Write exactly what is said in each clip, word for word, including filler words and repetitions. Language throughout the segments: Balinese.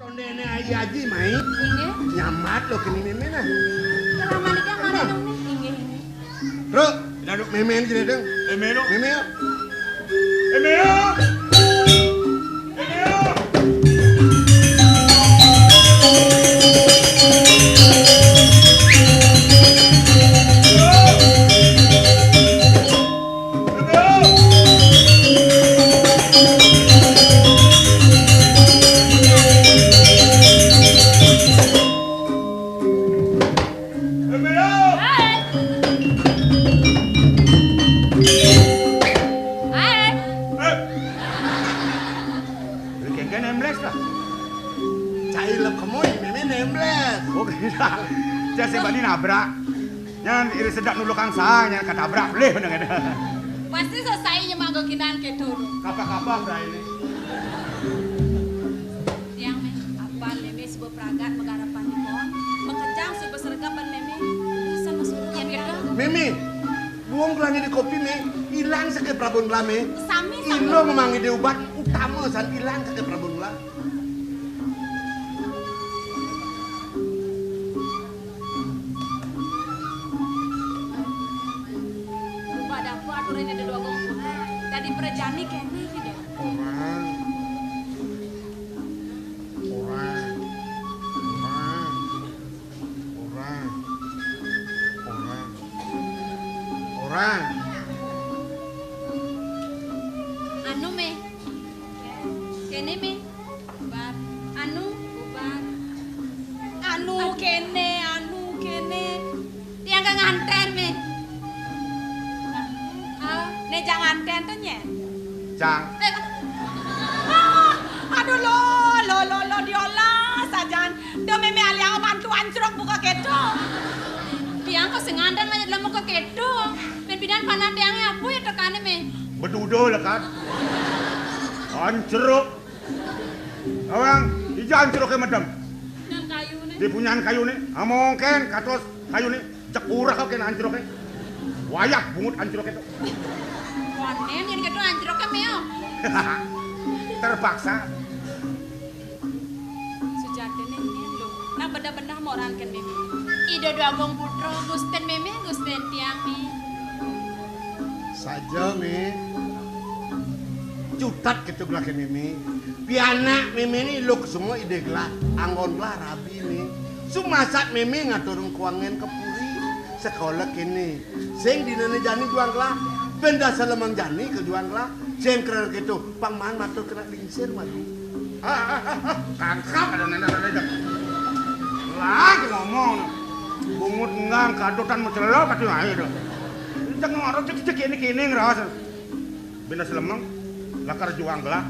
Tondéné Ayi Aji mai. Inggih. Nyambat lo kéné mémé nah. Keraman iki mari dong nih. Inggih, inggih. Bro, daduk mémé aja dong. Mémé lo. Mémé yo. Mémé yo. Mémé yo. Kéngkén némblés lah. Cai lep kemui, mémé némblés. Oh, kéné. Cai sing bani nabrak. Nyén iris sedap nulukang saé, nyén katabrak, pelih bener kéné. Pasti sesai nyemak geginan kéto. Kapa-kapa, Bray, né. Tiang, méh, apan mémé suba pragat magarapan di pohon, makejang suba sregep ban mémé, urusan masuruh. Mémé, buung kelangé di kopi, méh, ilang saké prabon gelah, méh. Sami, sami. Ilo mamangidé ubat, utama san ilang saké prabon gelah. Ubat apa aturan Ida Dwagung Putra? Dadi prajani kéné, Ida. Orang. Orang. Orang. Orang. Orang. Anu, méh. Kéné, méh. Bubar. Anu, bubar. Anu kéné, anu kéné. Tiang ka ngantén, méh. Ah, né jang ngantén to, nyén? Jang. Eh, ah, aduh, lo, lo, lo, lo, diolah sajan. Da mémé aliang mantu ancruk buka kéto. Tiang kok sing ngantén aja dalam muka kéto. Pin pidan panan tiangé apa ya tekané, méh? Beduda lekat. Ancruk. Awang, ija ancruké medem. Punyan kayuné. Di punyan kayuné, amongkén katos kayuné, cek urah kén ancruké. Wayah bungut ancruké to. Wanén yén kéto ancruké, méh. Terpaksa. Sujatiné nyén lo. Nah, bedah-bedah moran kén mémé. Ida Dwagung Putra, gustin mémé, gustin tiang, méh. Saja, méh. Cutet kéto gelah kén mémé. Pianak mémé né luk semua idé gelah, anggon gelah rabi, méh. Sumasat mémé ngaturang kuangan ka puri, sekolah kéné. Sing dinané jani juang gelah, bén dasa lemeng jani ka juang gelah. Sing keren kéto, pang maan matur kena lingsir malu. Ah, ah, ah, ah, kangkang ada nenek ada aja. Lah, ngomong. Bungut enggang kadotan mecelok atuh ae to. Cek ngorok cek cek ini kini ngeras. Benda selemeng, lakar juang gelah.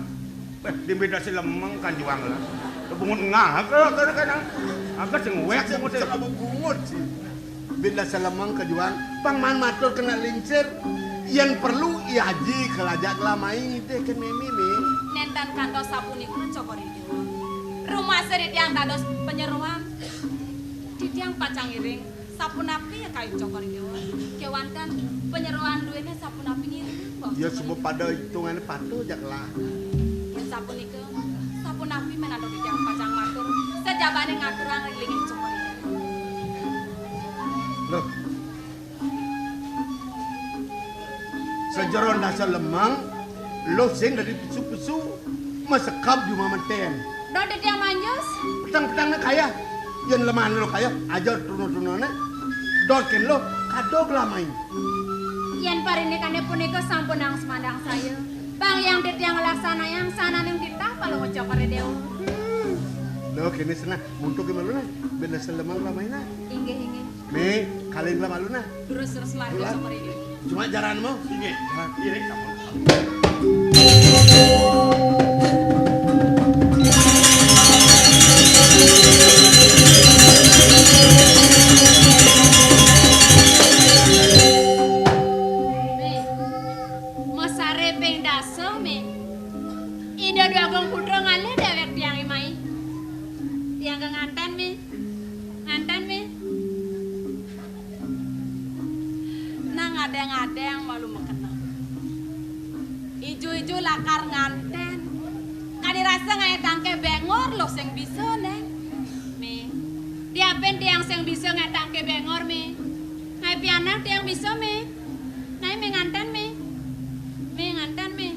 Eh, di benda selemeng kan juang gelah. Bungut enggang, agak, agak, agak, agak sing wek bungut. Cek bungut sih. Bén dasa lemeng ka juang, pang maan matur kena lingsir. Yén perlu, I Aji kalajak gelah mai ngidih kén mémé, méh. Nénten kantos sapunika, Cokor I Déwa. Rumasa titiang dados panyeroan. Titiang pacang ngiring, sapunapi ya kayun Cokor I Déwa. Kéwanten panyeroan duéné sapunapi ngiring, Mbok. Ya, Cokor I Déwa. Suba pada itungané patuh jak gelah. Yén sapunika, sapunapi men antuk titiang pacang matur, sajabané ngaturang ring linggih Cokor I Déwa. Loh. Sajeroan dasa lemeng, lo sing dadi pesu-pesu, masekab jumah meten. Dot titiang manjus. Petang-petangné kaya, yén lemahné lo kaya, aja truna-trunané. Dot kén lo, kadog lah main. Yén parinikané punika sampunang semandang saya, pang yang titiang nglaksanayang sananing titah Palungguh Cokor I Déwa. Hmm. Lo kéné senah, muntuk malu nah, bén dasa lemeng lah main nah. Inggih, inggih. Mé, kalin lah malu nah. Terus, terus maju. Cuma jaran mau. Inggih. Nah. Inggih, sampun. Mé, masaré ping dasa, Mé. Ida Dwagung Putra ngalih déwék tiangé mai. Tiang ka nganten, Mé. Nganten, Mé. Nang adéng-adéng malu makena. Ijo-ijo lakar nganten. Pén tiang sing bisa ngetangké béngor, Mé. Ngaé pianak tiang bisa, Mé. Naé Mé nganten, Mé. Mé nganten, Mé.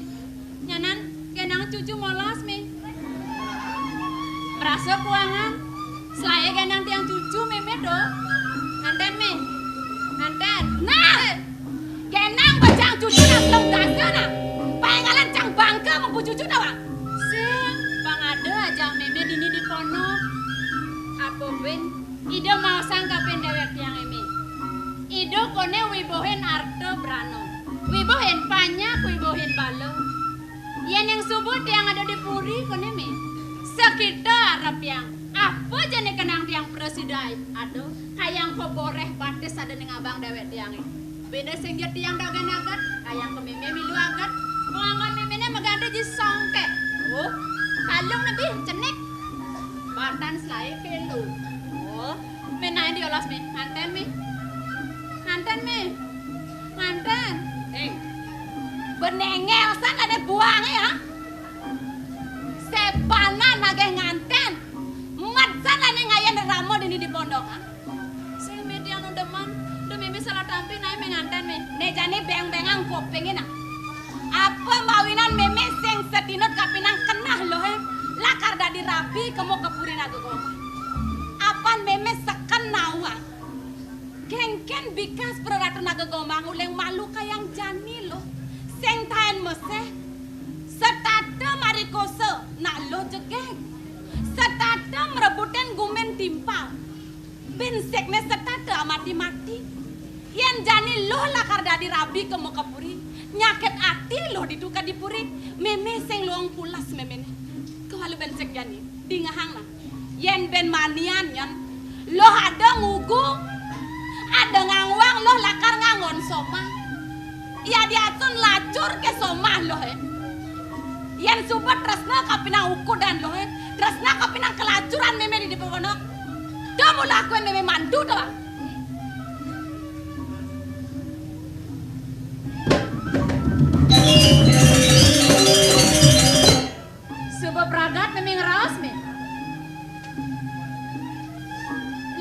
Nyanan genang cucu molas, Mé. Merasa kuangan. Selaé genang tiang cucu, Mémé do. Nganten, Mé. Nganten. Nah, genang bajang cucu nang belum dasa nah. Paéngalan cang bangké mengku cucu nah, Wak. Sing, pang ada ajak Mémé dini di pondok. Apa buin? Ida maosang kapin déwék tiangé, Mé. Ida koné wibuhin arta brana. Wibuhin panyak, wibuhin bala. Yén yang suba tiang ada di puri koné, Mé. Sakita arep tiang. Apa jani kenang tiang prasida ada? Kayang paboréh batis ada ning abang déwék tiangé. Béda sing ja tiang dogén agat, kayang ka Mémé milu agat. Penganggon Méméné maganti ji songkét. Oh, kalung nabi cenik. Batan selaé kélo. Oh, Mé naé diolas, Mé. Nganten, Mé. Nganten, Mé. Nganten. Éng. Benengel san ada buangé ya. Sépanan nagih nganten. Mat san ane ngayan rama dini di pondok, ha? Sing Mé tiang nu demen, da Mémé salah tampi naé Mé nganten, Mé. Né jani béng-béngang kupingé nah. Apa mawinan Mémé sing sadina kapinang keneh loh, eh? Lakar dadi rabi kema ka puri Naga Gomang. Apan Mémé seken nawang. Kéngkén bikas praratu Naga Gomang uling malu kayang jani loh. Sing taén meseh, setata marikosa nak loh jegég. Setata mrebutin gumin timpal. Bin sikné setata amati-mati. Yén jani loh lakar dadi rabi kema ka puri, nyakit ati loh ditu ka di puri, Mémé sing luung pules Méméné. Kéwala bin sik jani, dingehang nah. Yén bin manian nyén, loh ada ngugu, ada ngangwang loh lakar nganggon somah. Iya diatun lacur ké somah loh, eh. Yén suba tresna kapinang ukudan loh, eh. Tresna kapinang kelacuran Mémé di depan kono. Da mula akuin Mémé mandu to, Bang. Suba pragat Mémé ngraos, Mé.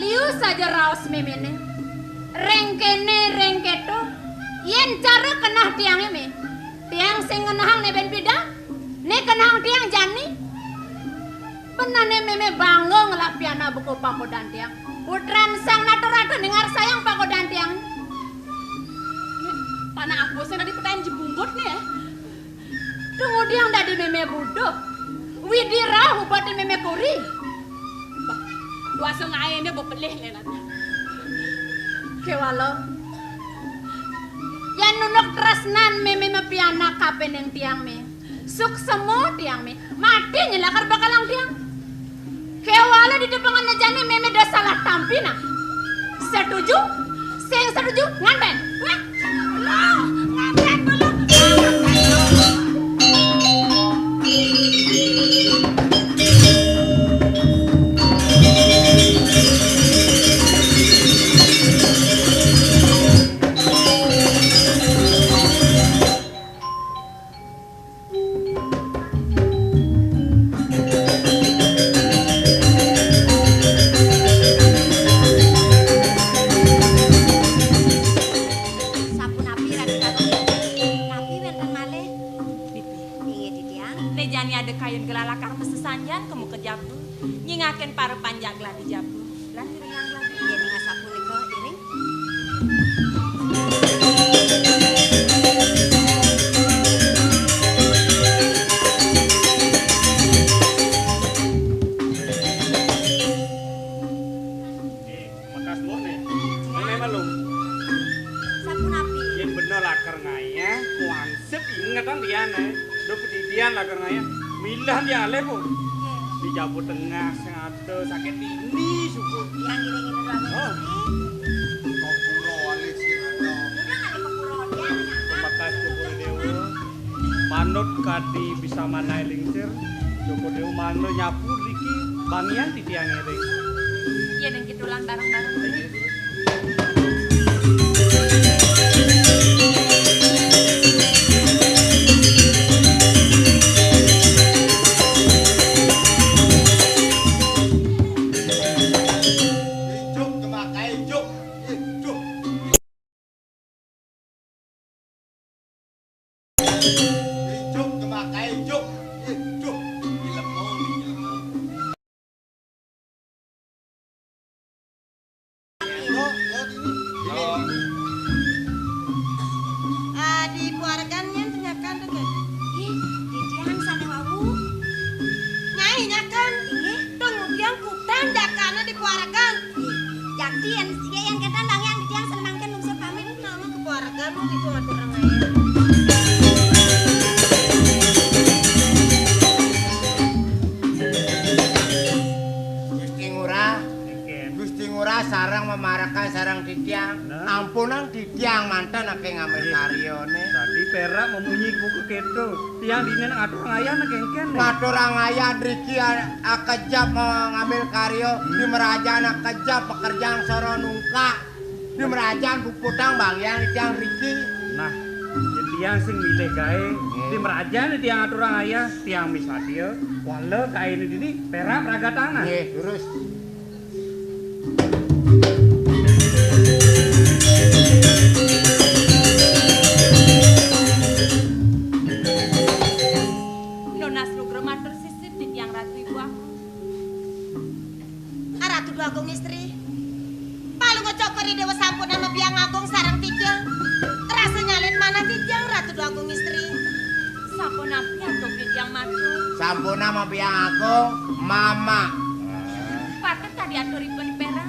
Liu saja raos Méméné. Ring kéné, ring kéto. Yén cara keneh tiangé, Mé. Tiang sing ngenehang né bin pidan. Né kenehang tiang jani. Benehné Mémé bangga ngelah pianak buka pagodan tiang. Putran sang nata ratu ningarsayang pagodan tiang. Panak apa sing dadi petayan jebunggut né, ya? Tunggu tiang dadi Mémé buduh. Widi rauh ubatin Mémé kuri. Bah, duasa ngaéné bepelih né, Nat. Kéwala. Yén nunuk tresnan Mémé mapianak kapining tiang, Mé. Suksema tiang, Mé. Mati nyén lakar bakalang tiang. Kéwala di depangan jani Mémé da salah tampi nah. Setuju? Sing setuju, nganten. Wéh, loh, nganten dulu. Sapunapi, Raden Agung? Napi wénten malih? Bibi. Inggih, titiang. Né jani ada kayun gelah lakar masesanjan kema ka jaba. Nyingakin para panjak gelah di jaba. Lan iringang gelah. Yén ing asapunika, iring. Mekas mone. Mene malu. Sapunapi? Yén bena lakar ngayah, wansep ingetan diane. Duh, pedidian lakar ngayah. Milah dialih, Bu. Nggih. Di Jawa Tengah sing ada sakit ini, suku. Yang ini-ini lagi. Oh. Sini. Kau pura wali sing ada. Udah nggak ada kepura dia, ternyata. Pemekas Joko Dewa. Manut kadi bisa manai lingsir, Joko Dewa mangda nyapu riki bangian titiang ngiring. Iya, dan kitulan bareng-bareng. Keluargan. Jati yén, yén kénten Bang Hyang, titiang sané mangkin lungsur pamit. Nama keluargan lu itu aturang aé. Gusti Ngurah, Gusti Ngurah sareng mamarekan sareng titiang. Nah. Ampunang titiang manten aké ngambil karyané. Tadi pérak mamunyi buku kéto. Tiang dini ngaturang ayah nak kéngkén. Ngaturang ayah driki a-, akejep, eh, ngambil karya. Hmm. Di merajaan akejep pekerjaan soro nungka. Di merajaan puputang Bang Hyang tiang driki. Nah, yén tiang sing milih gaé. Nggih. Di merajaan tiang ngaturang ayah, tiang misadia. Wala gaéné dini pérak pragatang nah. Nggih, terus. Nunas lugra matur sisip titiang Ratu Ibu Agung. Ah, Ratu Dwagung Istri. Palungguh Cokor I Déwa sampun nama Biang Agung sareng titiang. Rasa nyalin manah titiang, Ratu Dwagung Istri. Sampun napi antuk titiang matur? Sampun nama Biang Agung, Mama. Patut tadi aturipun pérak.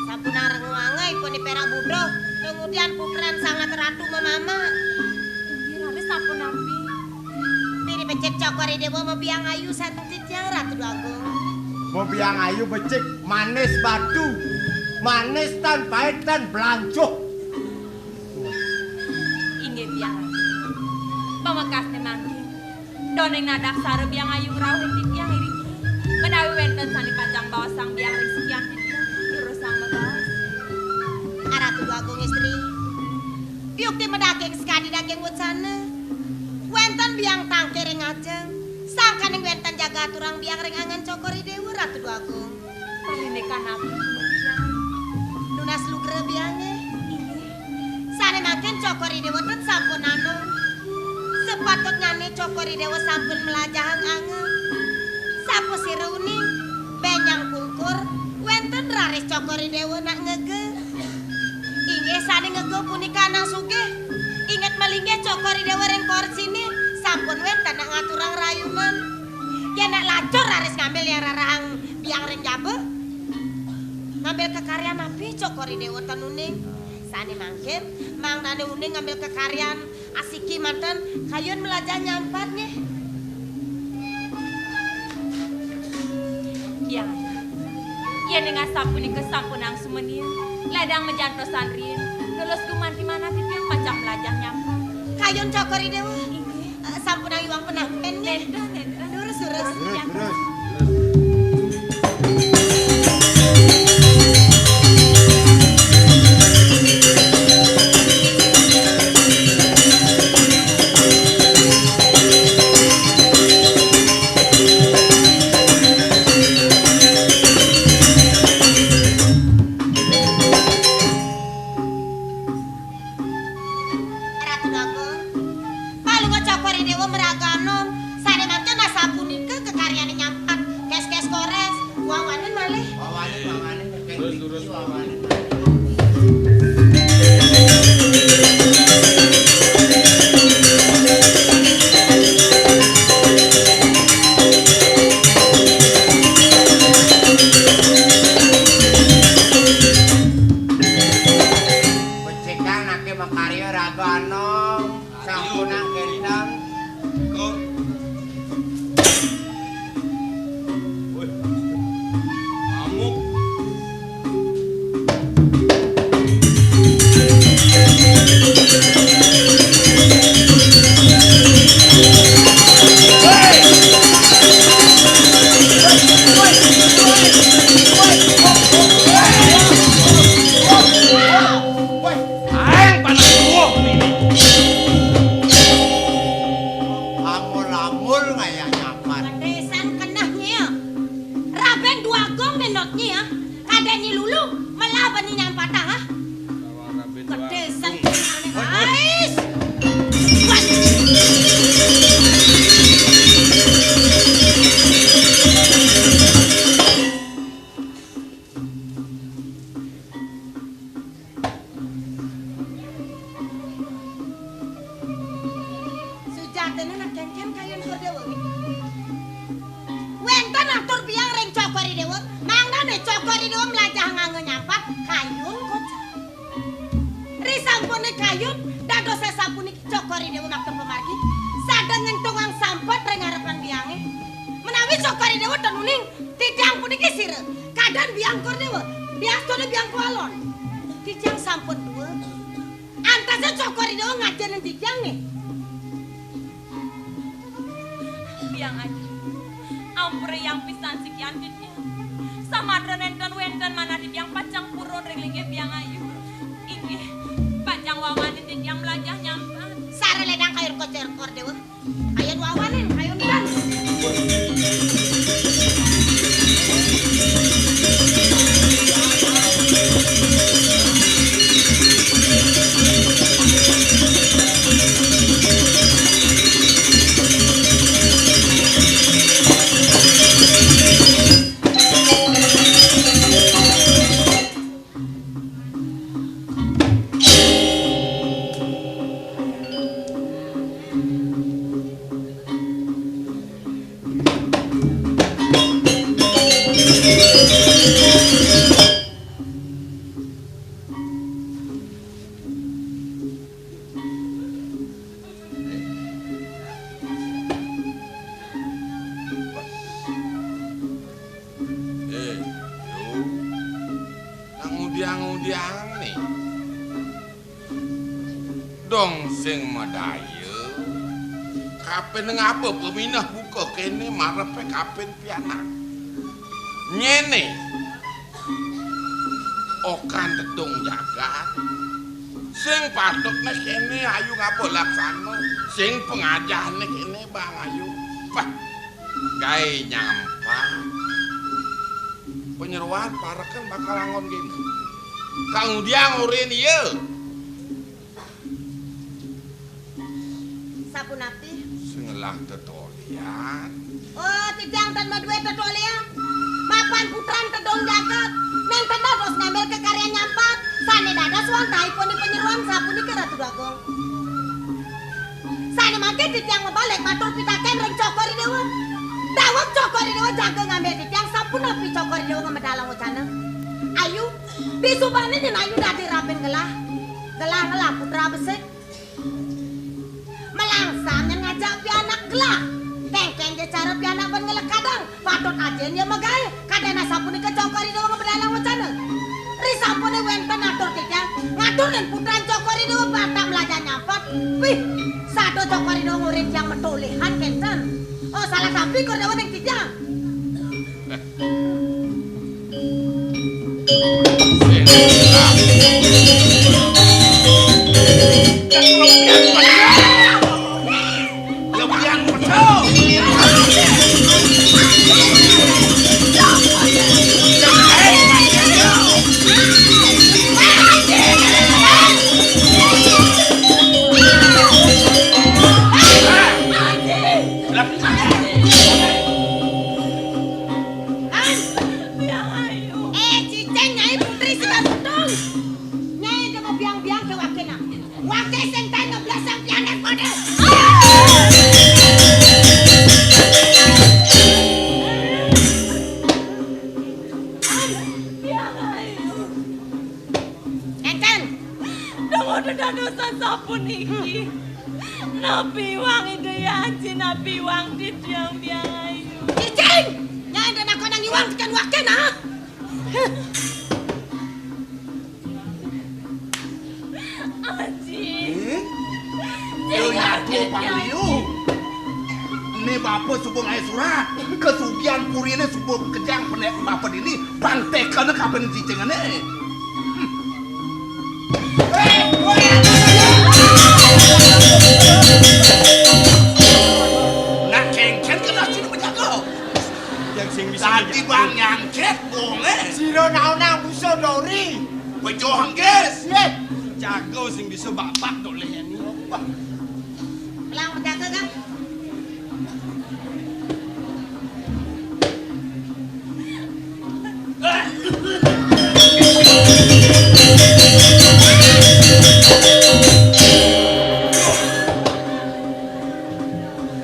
Sampun areng wangai ipun pérak buduh. Kemudian putran sangat ratu memama. Inggih, raris sampun napi? Pini becik Cokor I Déwa mabiang ayu sareng titiang Ratu Dwagung. Mabiang ayu becik manis batu. Manis tan pait tan belancuh. Inggih tiang. Pamekasné mangkin. Doning nadaksara Biang Ayu ngrauhin titiang iriki. Menawi wénten sané pacang baosang Biang ring sikian titiang, durusang mabaos. Ah, Ratu Dwagung Istri. Yukti madaging sakadi daging wecana. Wénten Biang tangkir ring ajeng. Sangkaning wénten jaga aturang Biang ring angen Cokor I Déwa Ratu Dwagung. Parindikan napi, Biang? Nunas lugra Biangé. Inggih. Sané mangkin Cokor I Déwa ten sampun anom. Sepatutnyané Cokor I Déwa sampun mlajahang angen. Sapasira uning, bénjang pungkur, wénten raris Cokor I Déwa nak ngega. Inggih sané ngega punika anak sugih. Inget malinggih Cokor I Déwa ring korsiné, sampun wénten nak ngaturang rayunan. Yén nak lacur raris ngambil yang rarahang Biang ring jaba. Ngambil kekaryan napi Cokor I Déwa ten uning? Sané mangkin, mangdané uning ngambil kekaryan asiki manten kayun mlajah nyampat nggih. Biang, yén ning asapunika sampunang sumenia, ledang majantosan riin, nunas gumanti manah titiang pacang mlajah nyampat. Kayun Cokor I Déwa. Inggih. Eh, sampunang iwang penampén nggih. Nénten, nénten. Durus, durus. Durus, durus. Ratu Agung, palungguh Cokor I Déwa maraga anom, sané mangkin asapunika kekaryané nyampat, kés-kés korés, wawanen malih. Wawanen, wawanen, kés-kés wawanen malih. Becikang naké makarya raga anom, sampunang kénten. Wih, ngamuk. Aéng panas tuwuh nini. Amul-amul ngayah nyampat. Kedésan keneh nyé. Rabén duagung nénot nyé. Kadén nyi lulu, melah bani nyampatang, ah. Kedésan keneh nyé. Ais. Wah. Sujatiné nak kénkén kayun Cokor I Déwa. Wénten atur Biang ring Cokor I Déwa, mangda Né Cokor I Déwa mlajah nganggo nyampat kayun kocap. Risampuné kayun, dados sapuniki Cokor I Déwa makta pamargi, sada ngentungang sampat ring ngarepan biangé. Menawi Cokor I Déwa ten uning, titiang puniki sira, kadan Biang Kor Déwa, diastuna Biang Kualon. Titiang sampun tua. Antasé Cokor I Déwa ngajenin titiang nggih. Biang Ayu, ampurayang pisan sikian titiang. Samatra nénten wénten manah titiang pacang purun ring linggih Biang Ayu. Inggih, pacang wawanin titiang mlajah nyampat. Sare ledang kayun Cokor I Déwa. Ayo wawanin, ayo nang. Eh, Yu, nang ngudiang-ngudiang né. Dong sing madaya. Kapin ngapa peminah buka kéné marepé kapin pianak. Nyéné. Okan tedung jagat. Sing patutné kéné ayu ngapa laksana. Sing pangajahné kéné bang ayu. Pah. Gaé nyampat. Panyeroan pareken bakal anggon kéné. Kang Udiang orin iya. Sapunapi? Sing ngelah tetolian. Oh, titiang tan madué tetolian. Mapan putran tedong jagat. Nénten dados ngambil kekaryan nyampat. Sané dados wantahipun panyeroan sapunika Ratu Agung. Sané mangké titiang mabalik matur pitakén ring Cokor I Déwa. Daweg Cokor I Déwa jaga ngambil titiang sapunapi Cokor I Déwa ngamedalang wacana. Ayu, disubané nyén ayu dadi rabin gelah. Gelah-gelah putra besik. Melangsang nyén ngajak pianak gelah. Kéngkén ja cara pianak ban ngelekadang. Patut ajin ya magaé. Kadén asapunika Cokor I Déwa ngamedalang wacana. Risampuné wénten atur titiang, ngaturin putran Cokor I Déwa batak mlajah nyampat. Wih, sada Cokor I Déwa ngurin tiang matolihan kénten. Oh, salah sampi Kor Déwa ning titiang. Lebihan pecel. Eh, cicing, Nyai Putri sudah putus. Nyai udah mau biang-biang ke wakil. Waké sing taén ngeblas sampiyan padha. Éngkén. Dong udah dadosan sapuniki. Napi wang Ida Aji, napi wang titiang Biang Ayu. Cicing! Nyai enda nakon nang iwang tekan waké, nah. Aji. Hmm? Yo, ya, aku pang liu. Né bapa suba ngaé surat. Kasugihan puriné suba kejang penek bapa dini. Pang tekena kapan cicingane. Nak kengken kena sini penjaga. Yang sing bisa. Tadi bang nyangkit boleh. Sira naon nang musuh dori. Bejo hengkis. Yeh. Jago sing bisa babak doleh ini. Wah. Pelang penjaga, Kang.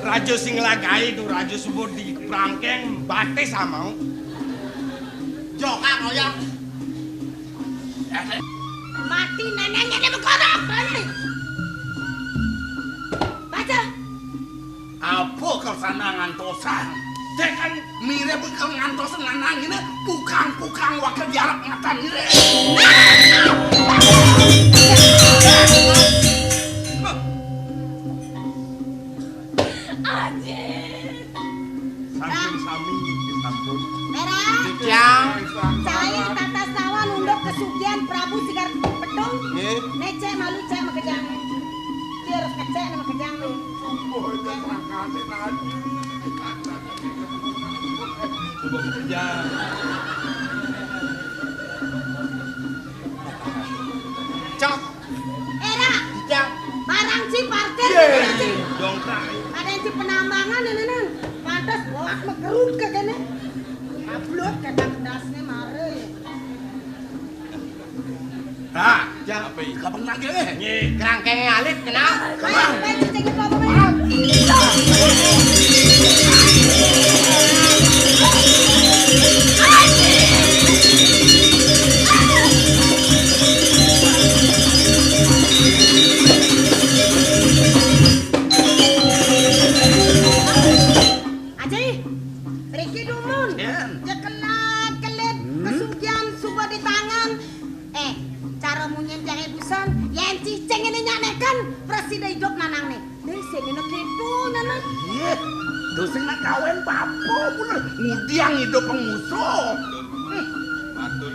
Raja sing lagaé tu raja suba di prangkeng batis amau. Jokang oyang. Mati nenekné di Mekorok, mati. Baca. Apa kersana ngantosang? Dek kan mire bekel ngantos nganang ini pukang-pukang wakil diarep ngatan ini. Anjir. Sampun sami, sampun. Merah. Tiang. Cai tata sawa nunduk kesugihan Prabu Sigar Petung. Nggih. Necek malu cek makejang. Kir kecek nama kejang nih. Tumbuh aja serangkane tadi. Coba kejang. Cok. Era. Cok. Barang ci parkir. Dongkrak. Ada yang ci penambangan ini nih. Pantes boak mekerut ke kene. Ablut kata kedasnya mare. Nah, ya, apa iki? Kapan nangge? Nggih. Kerangkenge alit kenal. Ayo, ayo, cek itu apa, Mas? Aji, mriki dumun. Yen. Cekelat kelit kesugihan suba di tangan. Eh, cara munyin jange dusan, yen cicing ini nyak neken, presida idup nanangne. Deh, sing ini kepo, nanang. Iya, dosen nak kawin apa pun ngudiang idup pengusuh. Matur.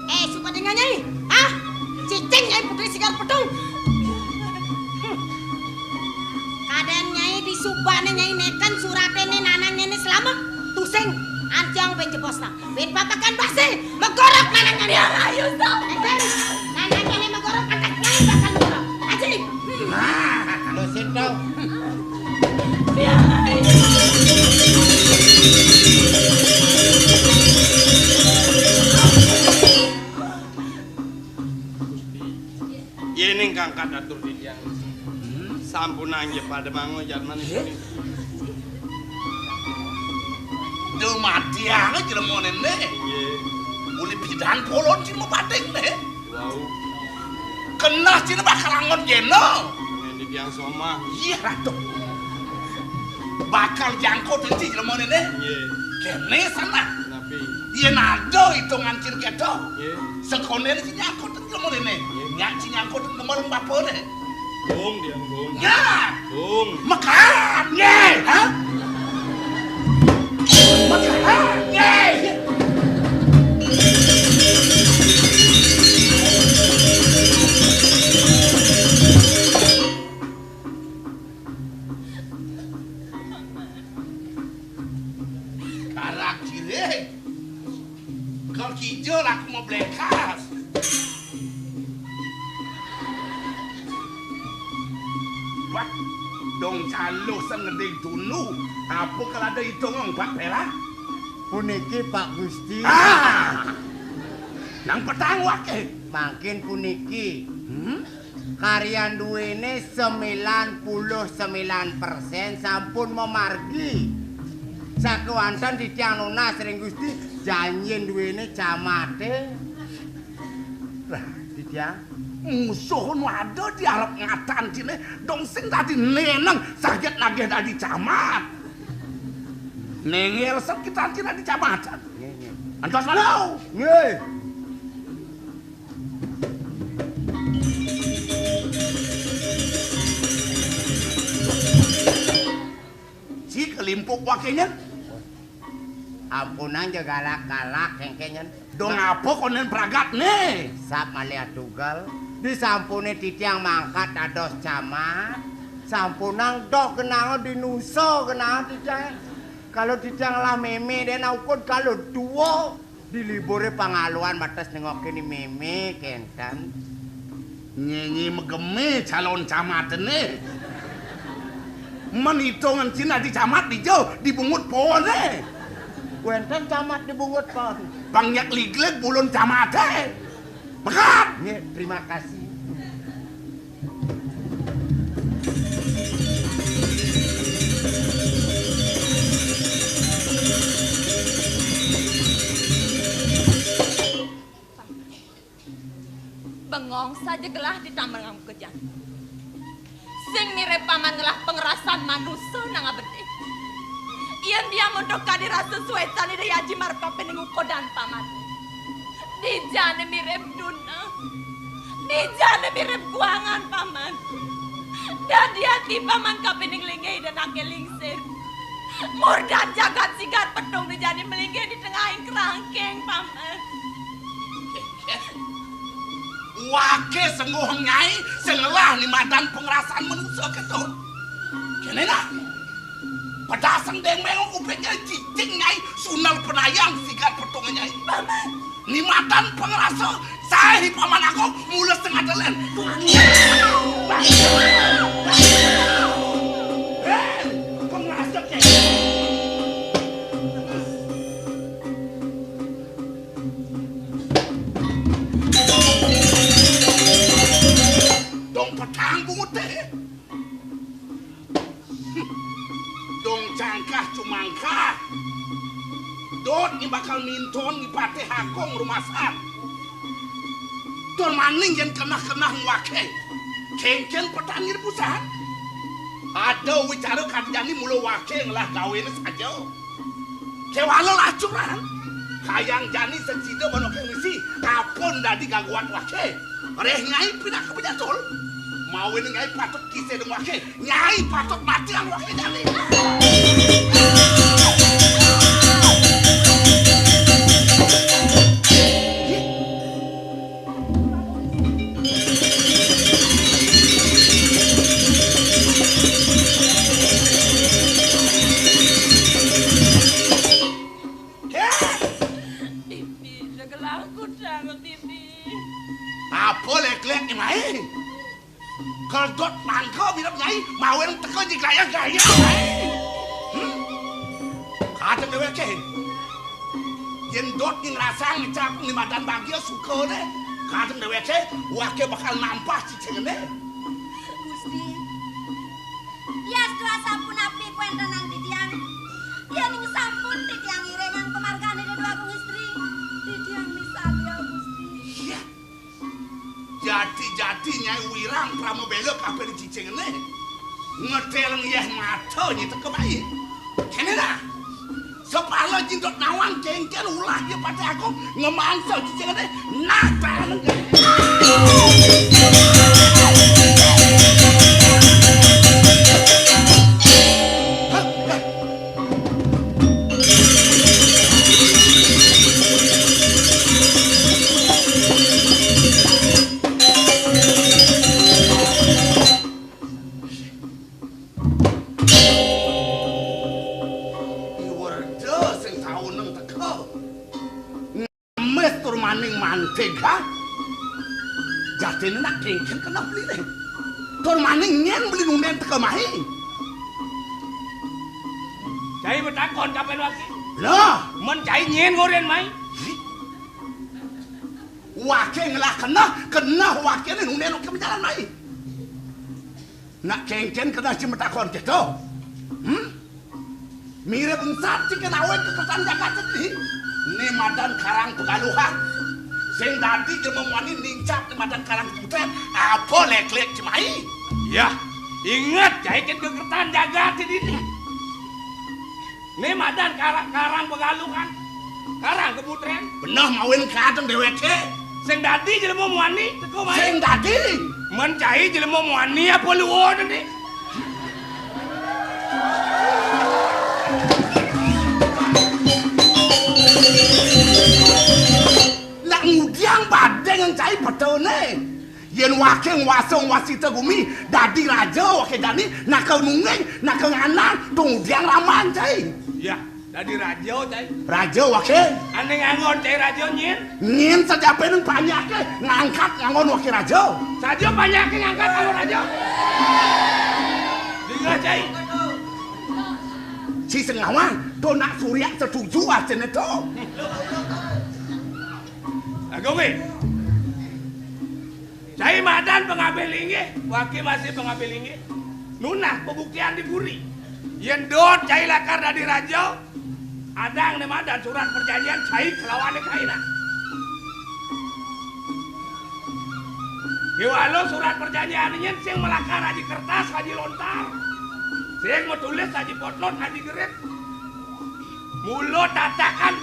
Eh, suba dengar, Nyai. Ah, cicing, Nyai, Putri Sigar Petung. Kadang Nyai di subane Nyai neken surate ne nanang Nyai ne selama. Tusing, anjang ben jebosna. Ben papakan basi, megorok nanang Nyai. Ya, ayo, stop. Enten, nanang Nyai megorok, antak Nyai bakal megorok. Aji. Nah, lu situ. Ya, ayo. Gusti. Yen ingkang kadatur titiang. Hmm? Sampunang nggih pada mangun jatmane. Nggih. Duh mati ana jlemone ne. Nggih. Uli pidan polon sing mapating ne. Wau. Kenah sing bakal angon jeno. Ngendi titiang somah. Iya, Ratu. Bakal jangkut iki jlemone ne. Nggih. Kene sana. Napi? Yen ada hitungan sing kedo. Nggih. Sekone sing nyangkut. Ngomong ini, nyak sing nyangkut ngemol bapane. Bung, dia, Bung. Nyak. Bung. Mekat. Nggih. Hah? Mekat. Nggih. Karak cilik. Kal kijel aku mau blekas. Wah, dong caluh sing ngending dulu. Apa kal ada hitung, Pak Pera? Puniki, Pak Gusti. Ah! Nang petang wake. Mangkin puniki. Hmm? Karyan duwene sembilan puluh sembilan persen sampun mamargi. Sakewanten titiang nunas ring Gusti, janjin duwene camate. Lah, titiang. Musuh nu ada di arep ngatan cine, dong sing dadi neneng, saget nagih dadi camat. Nengel sep kita cine dadi camat. Nggih, nggih. Antos malu. Nggih. Si kelimpuk wakenya. Ampunang ja galak-galak kengkenyen. Dong apa konen pragat ne? Sap malih tugel. Disampune titiang mangkat dados camat. Sampunang doh kenanga dinusa kenanga titiang. Kalau titiang lah meme den ukud kalau dua. Di libure pangaluan bates nengokin ni meme kenten. Nyenyi megeme calon camatene. Men itungan cina di camat dijo dibungut pohone. Wenten camat dibungut pohon. Bang nyak ligleg bulun camate. Bekat. Nggih, terima kasih. Jegelah di tamel nganggo kejati. Sing mirib paman ngelah pangrasan manusa nang abedih. Yén dia montok kadi rasa suécan Ida Aji marep kapining ukodan paman. Dijané mirib duna. Dijané mirib guangan paman. Dadi ati paman kapining linggih Ida naké lingsir. Murdan jagat sigar petung dijané melinggih di tengahing kerangking paman. Waké sengguh Nyai sing ngelah ni madan pangrasan manusa kéto. Kéné nah. Pedasang dengmeng kupingé cicing Nyai sunel penayang sigar petung Nyai. Paman. Ni madan pangrasa saé paman aku mula setengah telen. Hei, pangrasa Nyai. Dong petang bunguté. Dong cangkah cumangkah. Dot ni bakal minton ni patih agung rumasan. Tur maning yén keneh-keneh waké. Kéngkén petang ngir pusat. Ada wicara kadi jani mula waké ngelah gawéné saja. Kéwala lacuran. Kayang jani sesida bonoké misi, apun dadi gaguan waké. Réh Nyai pinaka penyatul. Mawinan Nyai patut kisé deng waké. Nyai patut matiang waké jani. Bibi, segelah kudang, Bibi. Apa lék-lék, Nyai? Keledot mangka mirib Nyai, mawinan teka nyiglayang-glayang, Nyai. Hmm? Kadén déwéké. Yén dot nyai ngrasang ngecap ni madan bagia sukané. Kadén déwéké, waké bakal nampah cicingné. Gusti, yasta asapunapi kuéntenan titiang? Yéning sampun titiang iringang pamargané Déwa Agung Istri, titiang misadia, Gusti. Iya. Jati-jati Nyai Wirang Pramabéla kaping cicingné. Ngetél ngiyéh mata nyai teka mai. Kéné dah. Sapala jindot nawang kéngkén ulah ya Patih Agung ngemangsa cicingné. Nah, tangan. Hah? Hah? I Werda sing sauneng teka. Ngemis tur maning mantig, ha? Jatiné nak kéngkén keneh beliné. Tur maning nyén beli nundén teka mai. Cai matakon kapan waké? Lah, men cai nyén ngorén mai? Waké ngelah keneh, keneh wakéné nundén waké majalan mai. Nak kéngkén keneh cai matakon kéto. Hmm? Mirib engsat cai kén awit kekertan jagat dini. Né madan Karang Pegaluhan. Sing dadi jelema muani nincap né madan Karang Kebutén, apa lék-lék cai mai? Yah, inget cai kén kekertan jagat dini. Né madan Kara-, Karang Pegaluhan. Karang Kebutén. Beneh mawinan kadén déwéké. Sing dadi jelema muani, teka mai. Sing dadi. Men cai jelema muani apa luun né? Nak ngudiang badé ngan cai petune. Yén waké nguasa nguasita gumi, dadi raja waké jani, naka nungging, naka ngandang, to ngudiang raman cai. Yah, dadi raja cai. Raja waké. Ané nganggon cai raja nyén? Nyén sajapining panjaké ngangkat nganggon waké raja. Saja panjaké ngangkat nganggon raja. Dingeh cai. Ci sing ngawang, to nak Surya setuju astiné to. Agung, eh. Cai madan pangabih linggih, waké masih pangabih linggih. Nunas pabuktian di puri. Yén dot cai lakar dadi raja, adang né madan surat perjanjian cai kelawan né kaina. Kéwala surat perjanjian nyén sing malakar aji kertas, aji lontar. Sing matulis aji potlot, aji gerit. Mula tatakan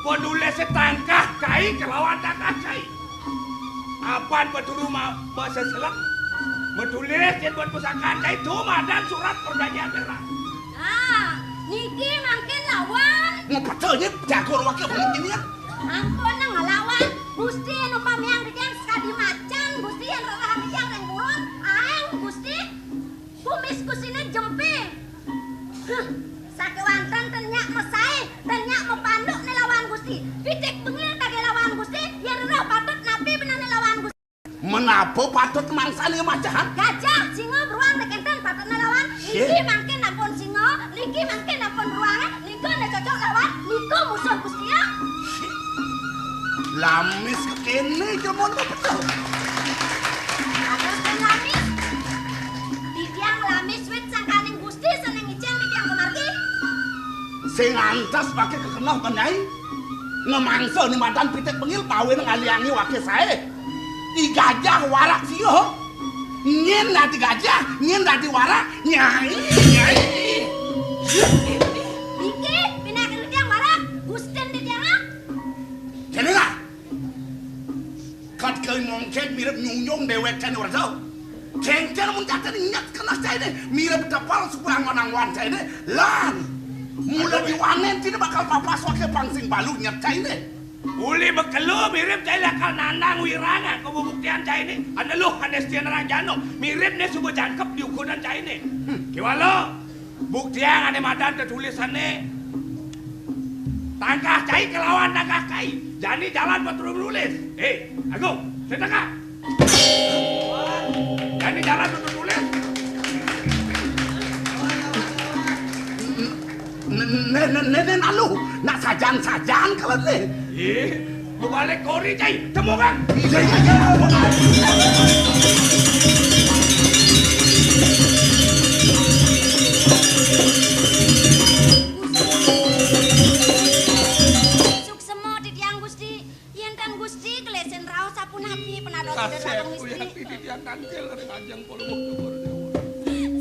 panulisé tangkah cai kelawan tangkah cai. Apan paturu ma-, maseselek. Matulis yén buat pusakaan cai, to madan surat perjanjian merah. Nah, niki mangkin lawan. Ngepecel nyé jago waké banget ini ya. Ampun nang lawan. Gusti anu pamiang titiang sakadi macan, Gusti anu rerahang titiang ring purun. Aéng Gusti. Kumis Gustiné jemping. Huh, sakéwanten ten nyak masaé, ten nyak mapanduk né lawan Gusti. Pitik bengil kagé lawan Gusti, yén rereh patut napi bener né lawan Gusti. Menapa patut mangsané macan? Gajah, singa, beruang, tekénten patut né lawan. Sih. Niki mangkin ampun singa, niki mangkin ampun beruang, nika né cocok lawan, nika musuh Gusti ya. Sih. Lamis kéné jaman betul. Atus ten lamis. Titiang lamis wit sangkaning Gusti sané ngicén titiang pamargi. Sing antes paké kekeneh benyai. Ngemangsa ni madan pitik bengil pawin ngaliangi waké saé. I gajah warak sia. Nyén dadi gajah, nyén dadi warak, nyai, nyai. Niki, pinaka titiang warak, Gustin titiang ah. Kéné lah. Kat kai mongkég mirip nyunjung déwék cainé werda. Kéngkén mun caténé nyet keneh cainé, mirip tepel suba angon-angon cainé, lan mula diwanén cainé bakal papas waké pang sing balu nyet cainé. Uli makelo mirip cai lakar nandang wirang, ah, kabubuktian cainé. Aneluh ané setia nerang jano, mirip né suba jangkep di ukuran cainé. Hmm. Kéwala. Buktiang ané madan tetulisané. Tangkah cai kelawan tangkah cai. Jani jalan paturu nulis. Eh, Agung, setengah. Jani jalan paturu nulis. Né, né, né, né, aluh, nak sajan-sajan kalau né. Ih, balik kori cai, temukan. Suksema titiang Gusti, yén tan Gusti gelésin raos sapunapi penados Ida Kasép Dwagung kuyat Istri. Titiang tangkil ring ajeng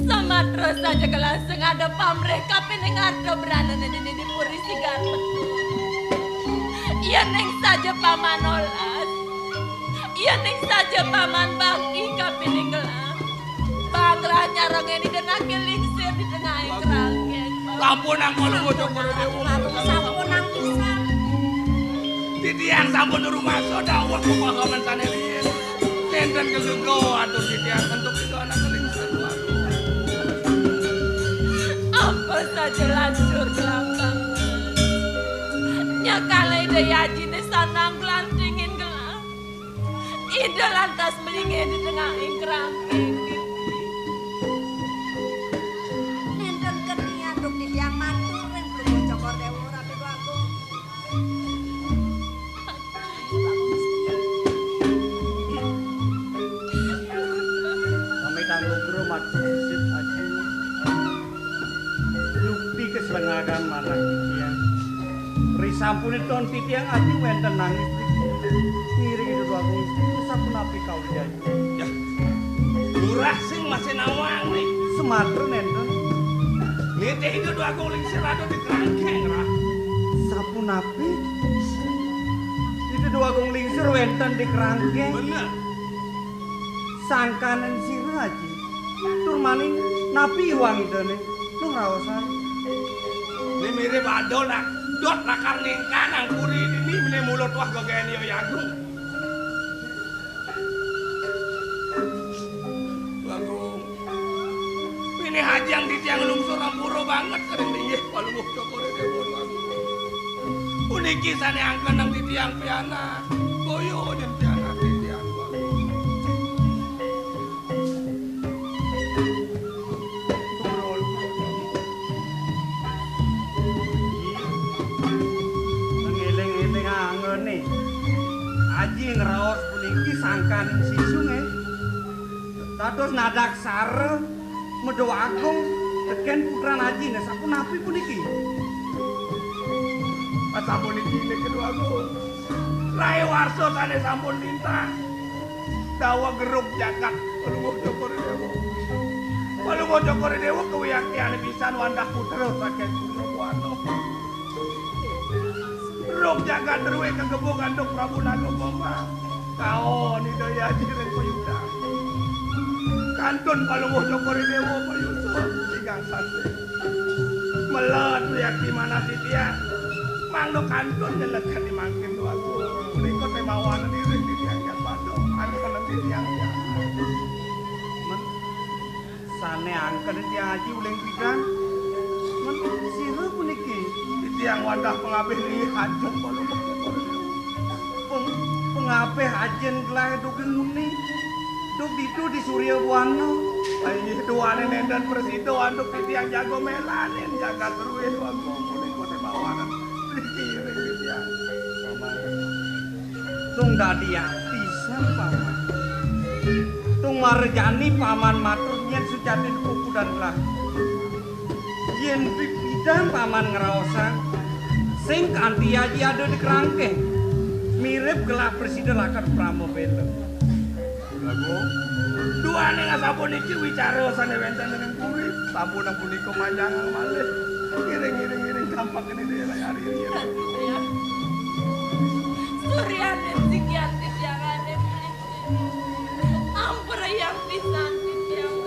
Samatra saja gelas sing ada pamrih kapining arta brana nini di puri sigar metu. Iya ning saja paman olas. Iya ning saja paman bakti kapining gelas. Banglah nyarengin ida naki lingsir di tengahing kerangkeng. Sampun angkol bocok para dewa. Sampun angkisan. Titiang sampun rumasa dawuh kepahaman sané riin. Nénten kegego atur titiang antuk ida anak lingsir. Apa saja lanjur kelambang. Nyakala ida yajiné sanang glantingin gelah. Ida lantas melingih di tengahing kerangkeng. Nénten kenian duk titiang matur ring Prabu Cokor Dewa Ratu Agung. Pamit anggo guru matur sisit aji. Yukti kaslengagan manah titiang. Risampuné ton titiang aji wénten nangis. Ngiring Ida Dwagung Istri sapunapi kawéjané. Yah. Lurah sing masih nawang nih. Sematra nénten. Nitih Ida Dwagung Lingsir ada di kerangkeng, Rah. Sapunapi? Ida Dwagung Lingsir wénten di kerangkeng. Bener. Sangkaning sira, Aji. Tur maning napi iwang idané? Nugraosan. Né mirip ada nak dot lakar ningkanang puri dini, mené mula tuah gagayan Ida Agung. Agung. Pinih ajang titiang lungsur ampura banget kadang linggih Palungguh Cokor Déwa Agung. Puniki sané angkenang titiang pianak. Boyo yen pianak titiang Agung. Ngeling-eling angené. Aji ngraos puniki sangkaning sisu nggih. Dados nadaksara Meda Agung tekén putran ajiné sapunapi puniki? Sapuniki niki Meda Agung. Raé warsa sané sampun lintang. Dawa gerug jagat Palungguh Cokor I Déwa. Palungguh Cokor I Déwa kawiyaktiané pisan wantah putra saking Surya Buana. Gerug jagat druwé kagebug antuk Prabu Naga Mama. Kaon Ida Hyang Aji ring payuda. Kantun Palungguh Cokor I Déwa payusa tigang sasih. Melet wiakti manah titiang. Mangda kantun nyelegén mangkin Déwa Agung. Punika té mawanan iring titiang jan pada angkenen titiang jan. Men, sané angkenen Hyang Aji uling pidan. Men, sira puniki? Titiang wantah pangabih linggih ajeng Palungguh Cokor I Déwa. Peng-, pangabih ajin gelah duging muni. Duk ditu di Surya Buana. Inggih duaning nénten prasida antuk titiang jaga mélanin jagat druwé Déwa Agung punika té mawanan. Riki ring titiang. Paman. Tung dadi ati san, Paman. Tung mara jani Paman matur nyén sujatin kukudan gelah. Yén pipidan Paman ngraosang, sing kanti aji ada di kerangkeng. Mirip gelah prasida lakar prama bela. Lagu, duaning asapuniki wicara sané wénten ring puri, sampun punika manjangang malih. Ngiring, ngiring, ngiring, tampak ini daerah hari ini. Suryaning sikian titiangané. Ampura yang pisan titiang.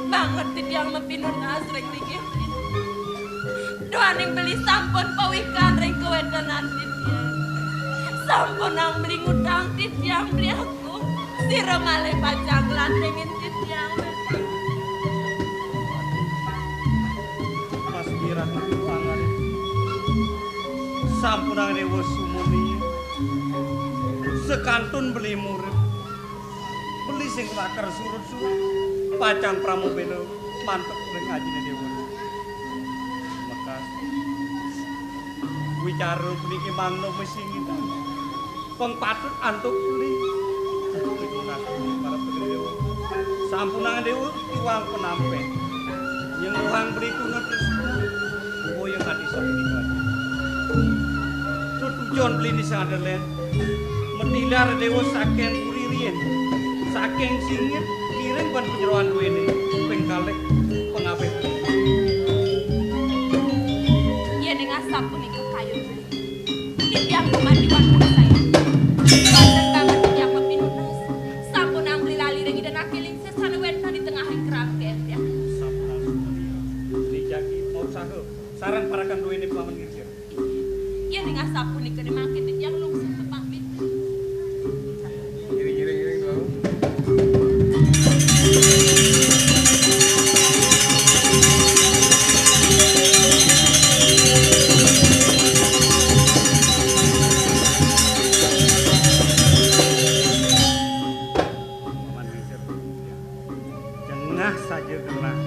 Banget titiang mapinunas ring linggih. Duaning beli sampun pawikan ring kawéntenan titiang. Sampunang beli ngutang titiang beli aku. Sira malih pacang nglantingin titiang. Mas Wirah pangarit. Sampunang Déwa sumuni. Sekantun beli murid. Beli sing lakar surut-surut. Pacang pramobéla mantuk ring ajiné Déwa. Mekas. Wicara puniki mangda masingit. Pang patut antuk beli. Pitunas para Déwa. Sampunang Déwa tiwang penampén. Nyengguhang beli tuna tresna. Boya ngati sakti. Tutujon beli ni sadelen. Metilar Déwa saking puri riyin. Saking singit kiring ban panyeroan duwéné. Ping kalih pangabih. Yén ing asapunika kayun. Titiang kumandiwan pun saya. Banten banget titiang mapinunas. Sampun angkli lali ring Ida Naki Lingsir sané wénten di tengahing kerangkén, ya. Sampun sumaria. Nijaki mau saha sareng parekan duwéné Paman Ngirsir. Yén ing asapunika né mangkin titiang lungsur pepamit. Ngiring, ngiring, ngiring, Tuan. Paman Ngingsir. Jengah saja gelah.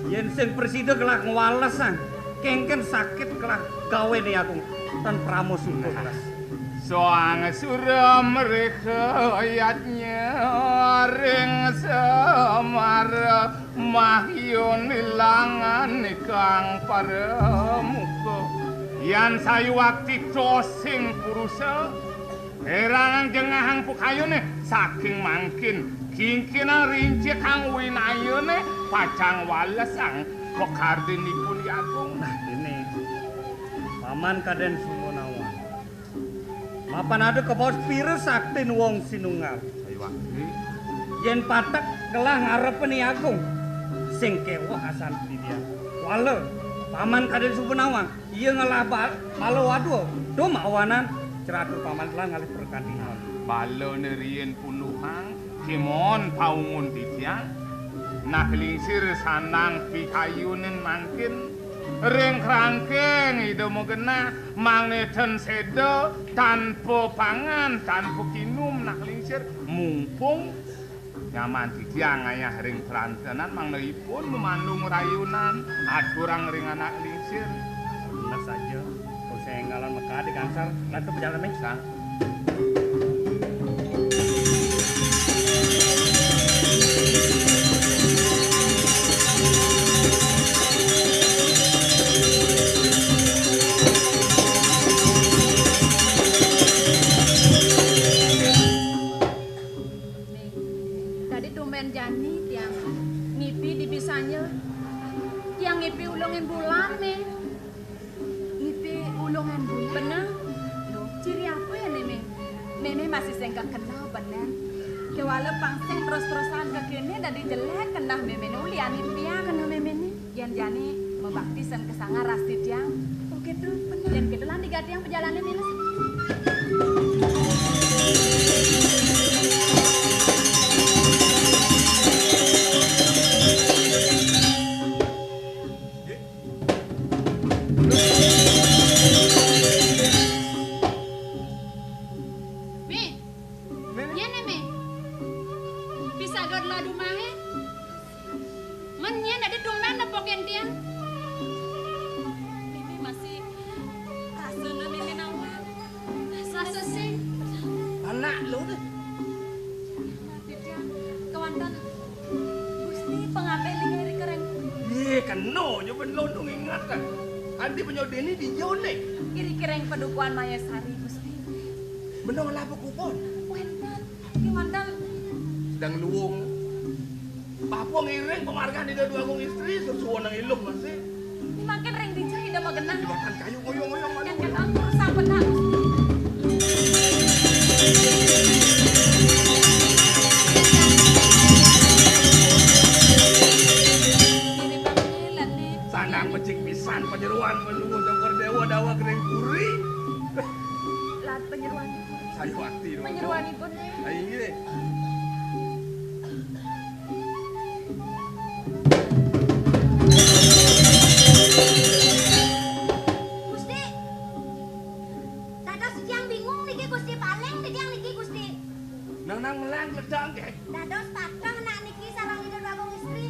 Yén sing prasida gelah ngwalesang, kéngkén sakit gelah gawéné agung tan prama sungkuh gelah. Soang sura mrikha yadnya ring Semara mahyun ilangan ikang paramuka. Yan sayuwakti tosing purusa, érangang jengahang pukayuné saking mangkin kingkinang rincikang winayané pacang walesang pakardinipun Agung. Nah, ini Paman Kadén Sumanawang. Mapan ada kabaos pira saktin wong sinunggal. Ayo, Wangké. Yén patek gelah ngarepin I Agung, sing kéweh asan titiang. Wala, Paman Kadén Sumanawang, iya ngelah ba-, bala wadwa, duh mawanan, ceratur Paman gelah ngalih perkandingan. Balané riin punduhang, kémon paungun titiang. Nah, Lingsir sandang pikayunin mangkin, ring kerangkeng Ida magenah, mangda ten séda, tanpa pangan, tanpa kinum, Nak Lingsir, mumpung nyaman titiang ngayah ring perantenan, mangda ipun mamandung rayunan, aturang ring Anak Lingsir. Bener saja, kok saya ngalan mekadi gangsar, lantu pejalan, Ming. Sang. Dadi tumbén jani tiang ngipi di bisanya. Tiang ngipi ulungin bulan, Mé. Ngipi ulungin bulan. Bener. Loh, ciri apa ya, Mé? Mémé masih sing kakena bener. Kéwala pang sing terus-terusan kéné dadi jelék kenah méméné uliané tiang. Kenah méméné? Yén jani mabakti sing kasangara ras titiang. Oh, kéto, bener. Yén kéto lan digatiang pajalané, Mé. Mé. Mé. Nyén, Mé? Pisaga ladu mahe. Men nyén dadi tumbén nepukin tiang. Mémé masih rasana mémé nawang. Rasa sing. Anak lu deh. Mati tiang. Kéwanten Gusti pangabih linggih ri kereng. Yé, kena aja ben lu nginget, kan. Adi penyo dini di jone. Ri kereng padukuhan Mayasari, Gusti. Bener lah apa kupon? Wénten. Kéwanten. Sedang luwung. Papa ngiring pamargan Ida Dwagung Istri sesuwun nang iluh masih. Mangkin ring dija Ida magenah. Iwatan kayu ngoyong-ngoyong. Kan, kan, ampun, sampun, Nak. Diri bangké, lan, Nek. Sandang becik pisan panyeroan panuwun Cokor Déwa daweg ring puri. Lan panyeroan. Ayo ati, Ro. Panyeroanipun, Nek. Ayo, nggih. Gusti, dados titiang bingung niki, Gusti. Paling titiang niki, Gusti. Nang, nang melang ledang, nggih. Dados patuh nak niki sareng Ida Dwagung Istri.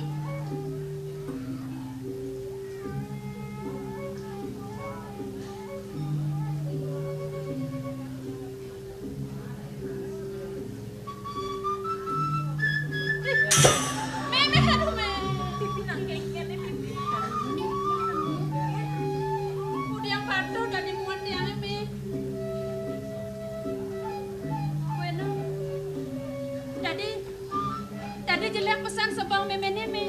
Mémé, aduh, Mé. Pipi nang kéngkén, Pipi. Udiang patuh dadi muat tiangé, Mé. Wéna. Dadi, dadi jelék pesan sebeng méméné, Mé.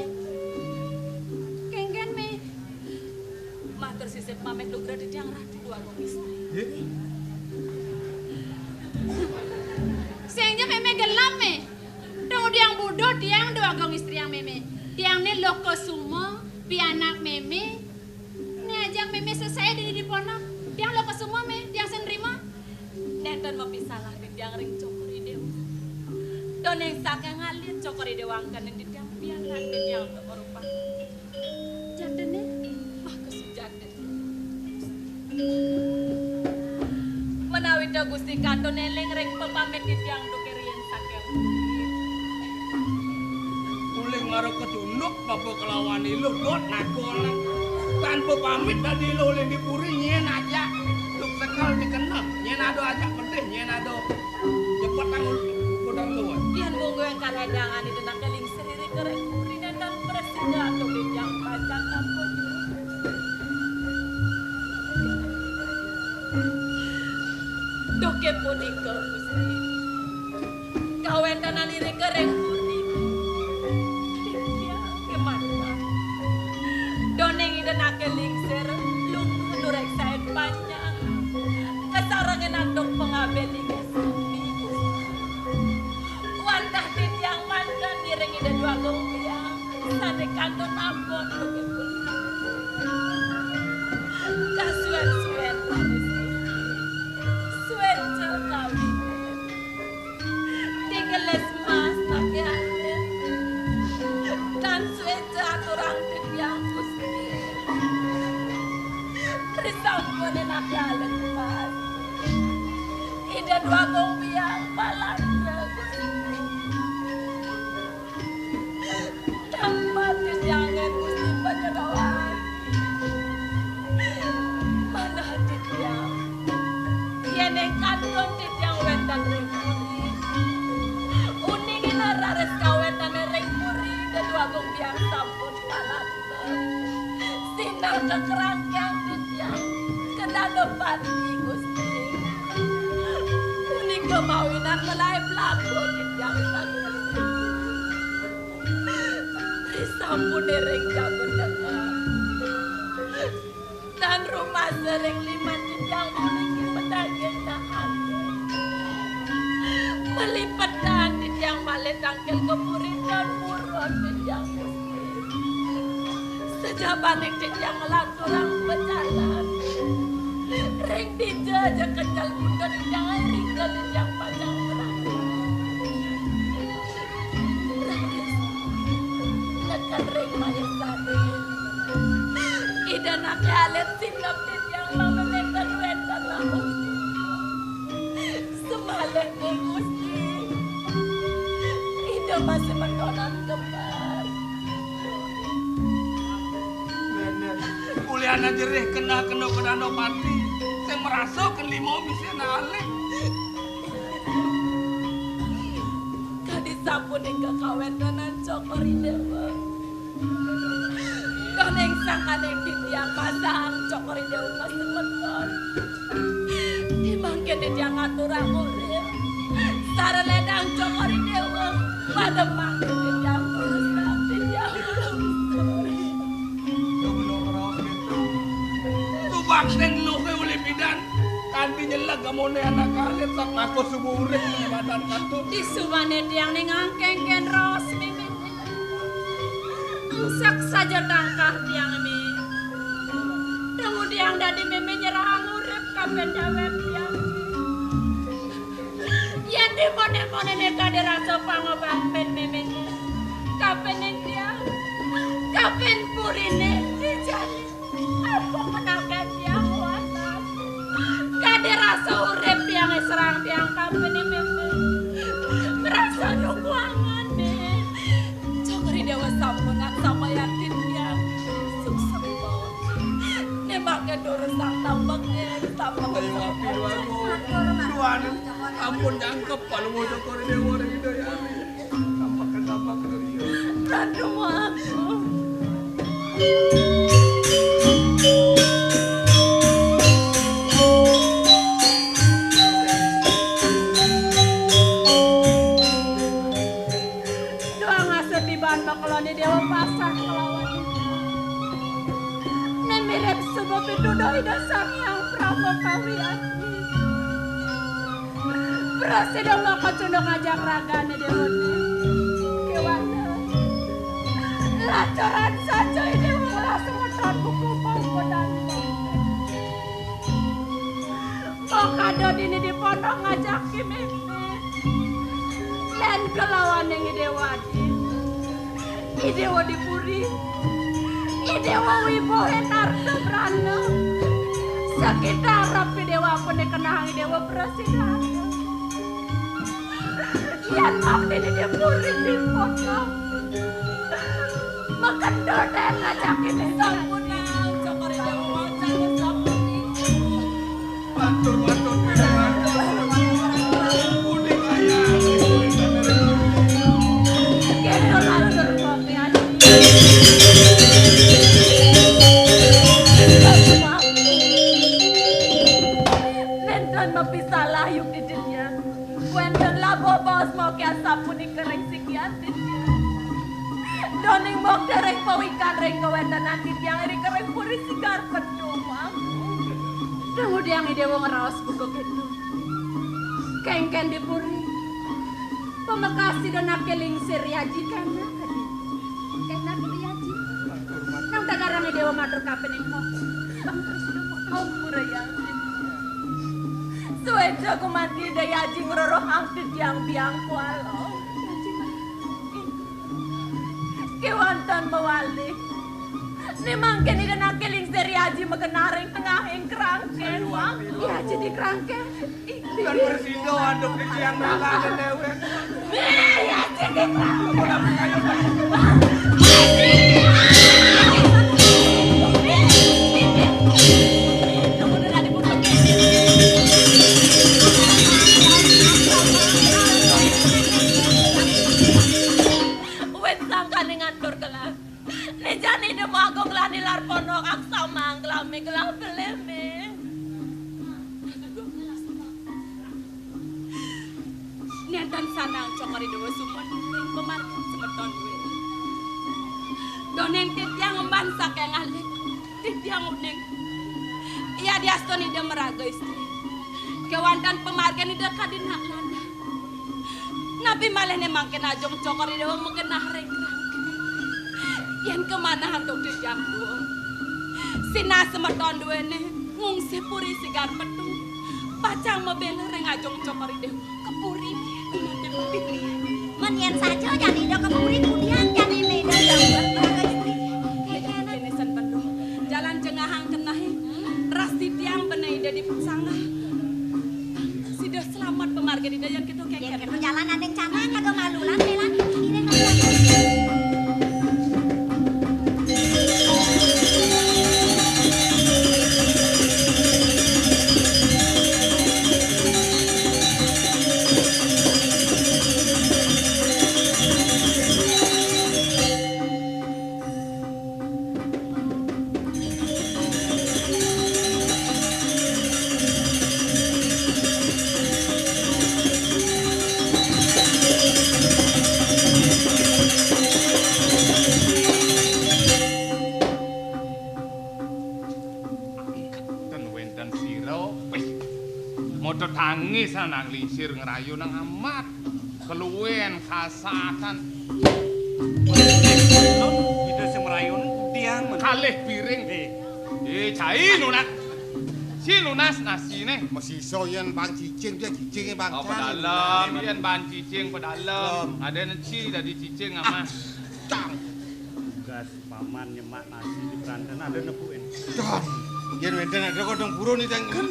Kéngkén, Mé. Matur sisip pamit lugra titiang Ratu Dwagung Istri. Nggih. Sing ja mémé gelem, Mé. Dong udiang buduh tiang Dwagung Istriang mémé. Tiang né Lokasuma, pianak mémé. Né ajak mémé sesaé dini di ponok. Tiang Lokasuma, Mé, tiang sing nrima. Nénten mapisalah titiang ring Cokor I Déwa. Dong ing saking alit Cokor I Déwa angkenin titiang pianak titiang untuk merupakake. Jatiné, wah, kasujatiné. Menawi ta Gusti kantun éling ring pepamit titiang duké riin saking. Uling mara kacunduk baba kelawan iluh dot naga. Tanpa pamit dadi iluh uling di puri nyén ajak. Duk sekel dikeneh, nyén ada ajak pedih, nyén ada nyepet tanggul kuder luwih. Yén mungguing kalédangan ida nak éling sri ri kereng puri nénten prasida atau bidang pacang ampun. Duké punika, Gusti. Kawéntenan irika ring puri. Titiang kémanten. Doning Ida naké lingsir, lungguh nureksain panjang. Kasarengin antuk pangabih linggih sami. Wantah titiang manten ngiring Ida Dwagung Biang. Sané kantun ampun begitu. Kasuén-suén manis. Suén ja kawin. Digelis mas pakai alit. Dan suén ja aturang titiang Gusti. Risampuné naké alit mas. Ida Dwagung Biang palatra Gusti. Tamat titiang Gusti Panyeroan. Manah titiang. Yén ing kantun titiang wénten ring puri. Uning ina raris kawéntené ring puri, Ida Dwagung Biang sampun palatra. Sinah kekerangkang titiang, kedana pati Gusti. Punika mawinan melaib laku titiang saking. Ampun ring jagon dengar. Tan rumasa ring liman titiang puniki madaging ati. Malipetan titiang malih tangkil ka puri tan purun titiang Gusti. Sajabaning titiang nglanturang pajalan. Ring dija ja kecel buta titiang, ring dija titiang pacang berangkat. Raris neked ring mayasane. Ida nake alit sinep titiang mangda nenten wenten laut. Semalining Gusti, Ida masih metonan kembar. Kuliana jerih kena kena ke Danau Pati. Sing merasa ken lima misi anak alit. Kadi sapunika kawentenan Cokor I Dewa. Kaning sangkaning titiang masang Cokor I Dewa ka semeton. Di mangkin titiang ngaturang urip. Sareledang Cokor I Dewa. Pada mangkin titiang terus titiang. Subakten luhe uli pidan, kanti nyeleg amone anak alit sak mako suba urip uli badan katut. Disubane tiang ning angkengken raos mimit. Engsak saja tangkah tiang mi. Temu tiang dadi mimit nyerahang urip kapen dawet tiang. Yen di mone-monene kade rasa pangobakten mimit. Kapen ning tiang. Kapen purine. Dijani. Apa menangkan tiang kuasa? Kade rasa urip tiang serang tiang kampene meme. Merasa nukuangan, ne. Cokor I Dewa sampun ngan sampayang titiang. Suksma. Ne mangke durusang tambek, ne. Tambek. Ayo, api dua, Bu. Tuan, ampun jangkep, palu Cokor I Dewa ring Ida Hyang. Tampakan tapak dari iya. Ratu Maha. Doang asa tiban makelone Dewa pasah kelawan. Nen mirip suba pituduh Ida Sang Hyang Prama Kawi Adi. Prasida maka cunduk ngajak ragane Dewa. Kewana. Lacuran saja Ida Dewa ngrasa ngeton buku panggodan. Maka ada dini di pondok ngajak mimpi. Lan kelawaning Ida Dewa. I Dewa di puri. I Dewa wibawa narta brana. Sakitar rapi Dewa pune kenang I Dewa prasida. Yan mangdene di puri di kota. Makendal dan ngajakin sampun nang Cokor I Dewa wancana sampun. Matur, matur, matur. Puning ayah. Kena lantur kopi ati. Nenten mapisalah yuk di dunia. Wenten labuh baos mokian sapunika ring sikian titiang. Doning mokte ring pawikan ring kawentenan titiang ring kering puri sigar petumang. Kemudian I Dewa ngraos buka keto. Kengken di puri. Pamekas Ida nake lingsir yaji kana kadi. Kena kadi yaji. Nang tagarang I Dewa matur kapining mok. Ampura ya. Sueca gumanti Ida Hyang Aji ngrorohang titiang biang kuala. Kewanten mawali. Ne mangkin Ida nake lingsir Hyang Aji magenah ring tengahing kerangken. Hyang Aji di kerangken. Kan prasida adep titiang melahne dewek. Wit sangkane ngatur gelah. Ne jani Ida Magung gelah nilar pondok aksamang gelah me gelah beleme. Nenten sanang Cokor I Dewa sumun ring pamargin semeton duwe. Uning titiang emban saking alit, titiang uning. Yadiastun Ida maraga istri, kewanten pamargin Ida kadi nak lanang. Napi malih né mangkin Ajung Cokor I Déwa magenah ring kraking? Yén kamanah antuk titiang duur, sinah semeton duéné ngungsi puri Sigar Petung, pacang mabéla ring Ajung Cokor I Déwa ka puri. Mén yén saja jani Ida ka puri, kudian jani Ida jauh. Kéné sen Petung. Jalan jengahang kenehé. Ras titiang bené Ida di sanggah. Sida selamat pamargin Ida, yén kéto kéngkén. Yén kéto jalan ané canang, kagak malu lan, Bélan. Iring aja. Ten wénten sira, wis. Moto tangis anak lingsir ngrayu nang amat. Keluwen kasatan. Ida sing merayu kudiang men. Kalih piring. Eh. Eh, cai nunas. Si nunas nasiné. Masisa yén bang cicing dia cicingé bang. Oh, cang. Pedalem, yén bang cicing pedalem. Lem. Ada neci dadi cicing amah. Cang. Tugas paman nyemak nasi di peranten ada nepuin. Cang. Yén wénten ada kodong purun nih, Cang. Kan.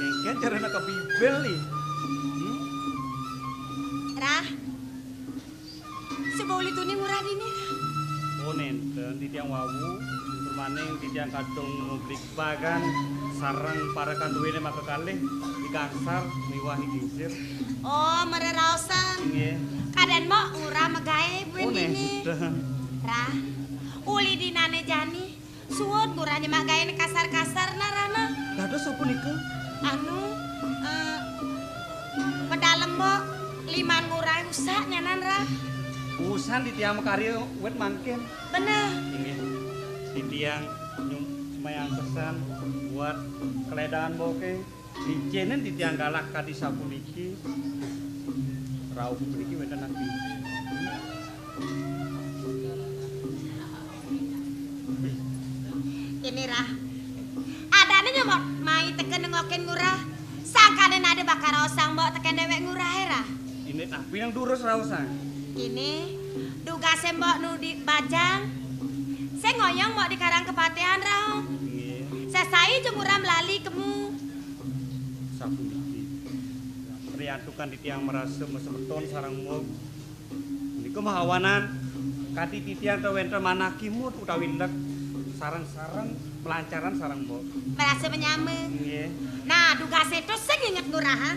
Kéngkén carana ka Bibel, ih. Hmm? Rah, suba uli tuni ngurah dini, Rah? Oh, nénten, titiang wau, tur maning titiang kadung ngublik bagan sareng parekan duéné makakalih di Gangsar miwah di Gingsir. Oh, mareraosan. Inggih. Kadén Mbok ngurah magaé buin dini. Oh, nénten. Rah, uli dinané jani. Suud ngurah nyemak gaéné kasar-kasar nah, Rah nah. Dados sapunika? Anu, eh, pedalem, Mbok, liman ngurah usak nyanan, Rah. Usan titiang makarya wit mangkin. Bener. Inggih. Titiang nyum-, semayang pesan buat keledangan Mboké. Licinin titiang galak kadi sapuniki. Rauh puniki wénten napi? Ini, Rah. Adané nyomot mai teka nengokin ngurah. Sangkané nadé bakal raosang Mbok tekén déwék ngurahé, Rah. Ini napi nang durus raosang? Ini dugasé Mbok nu di bajang. Sing ngoyong Mbok di Karang Kepatihan, Rah. Nggih. Sesai jeng ngurah melali kemu. Sapuniki. Riantukan titiang marasa masemeton sareng Mbok. Punika mahawanan kadi titiang wénten manah kimud utawi endek sareng-sareng malancaran sareng Mbok. Marasa manyama. Nggih. Nah, dugasé to sing inget ngurah, ha?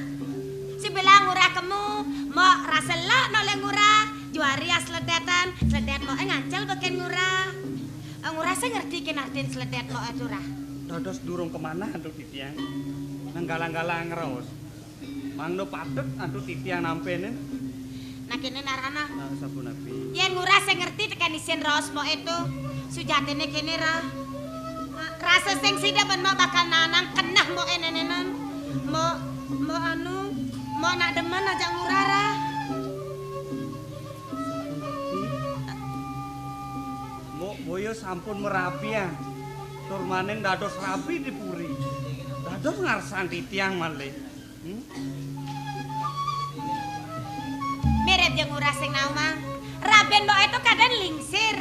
Sibilang ngurah kemu, Mbok rasa lek nolih ngurah, juari asledetan, sledét Mboké ngancel bekén ngurah. Eh, ngurah sing ngerti kinartin sledét Mboké to, Rah. Dados durung kamanah antuk titiang. Nang galang-galang raos. Mangda patut antuk titiang nampénin. Nah, kéné nah, Rah nah. Nah, sapunapi? Yén ngurah sing ngerti tekén isin raos Mboké to, sujatiné kéné, Rah. Rasa sing sida ben Mbok bakal nanang keneh Mboké nénénan. Mbok, Mbok anu, Mbok nak demen ajak ngurah, Rah. Mbok boya sampun marabian. Tur maning dados rabi di puri. Dados ngarsang titiang malih. Hmm? Mirip jeng ngurah sing naomang. Rabian Mboké to kadén lingsir.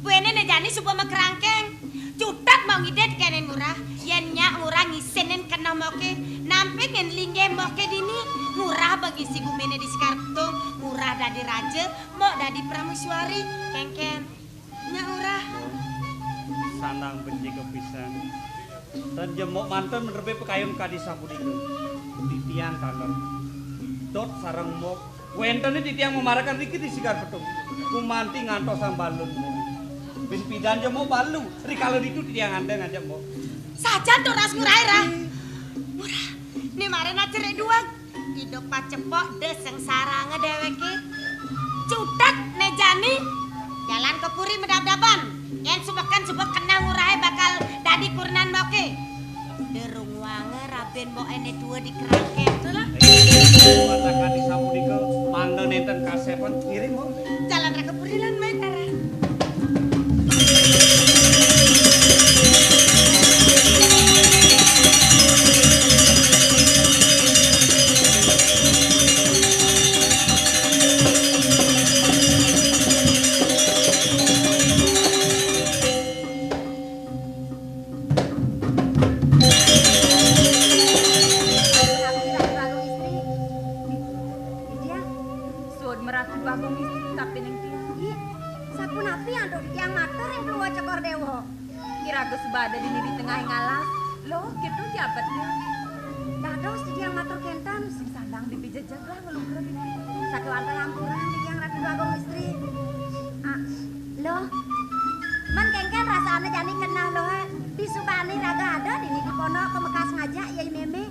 Buéné né jani suba makrangkéng. Cutet Mbok ngidih tekén ngurah. Yén nyak ngurah ngisinin keneh Mboké. Nampik ngén linggih Mboké dini. Ngurah ba ngisi guminé di Sigar Petung. Ngurah dadi raja, mbok dadi prameswari, kénkén. Nyak Ngurah. Sanang becik pisan. Tan jemok manten menerbé pekayun kadi sapunika. Titiang kangen. Dot sareng mbok. Wénten titiang mamarakan riki di Sigar Petung. Gumanti ngantos ambalun mbok. Bin pidan jemok balu. Rikala ditu titiang andang ajak mbok. Sajan to ras Ngurah, Rah. Ngurah, né marana cerik duweng. Idup pacepok dé sengsaranga déwéké. Cutet né jani. Jalan ka puri medab-daban. Yén subeken-subek keneh Ngurahé bakal dadi kurenan mboké. Dé runguanga rabin mboké né tua di kerangkén. Itulah. Watakan di sapunika, mangda nénten kasépon, ngiring, Mbok. Jalan Raka Puri lan Maitara. Suud maratu Agung Istri kapining tiang. Ih, sapunapi antuk tiang matur ring Pluwa Cokor Déwa? Iraga suba ada dini di tengahing alas. Loh, kéto jabetné. Dados titiang matur kénten. Sing sandang dipijejeg lah ngelugra dini. Sakéwanten ampura titiang Ratu Agung Istri. Ah, loh. Men kénkén rasané jani keneh loh. Disubani raga ada dini di pondok pamekas ngajak yai mémé.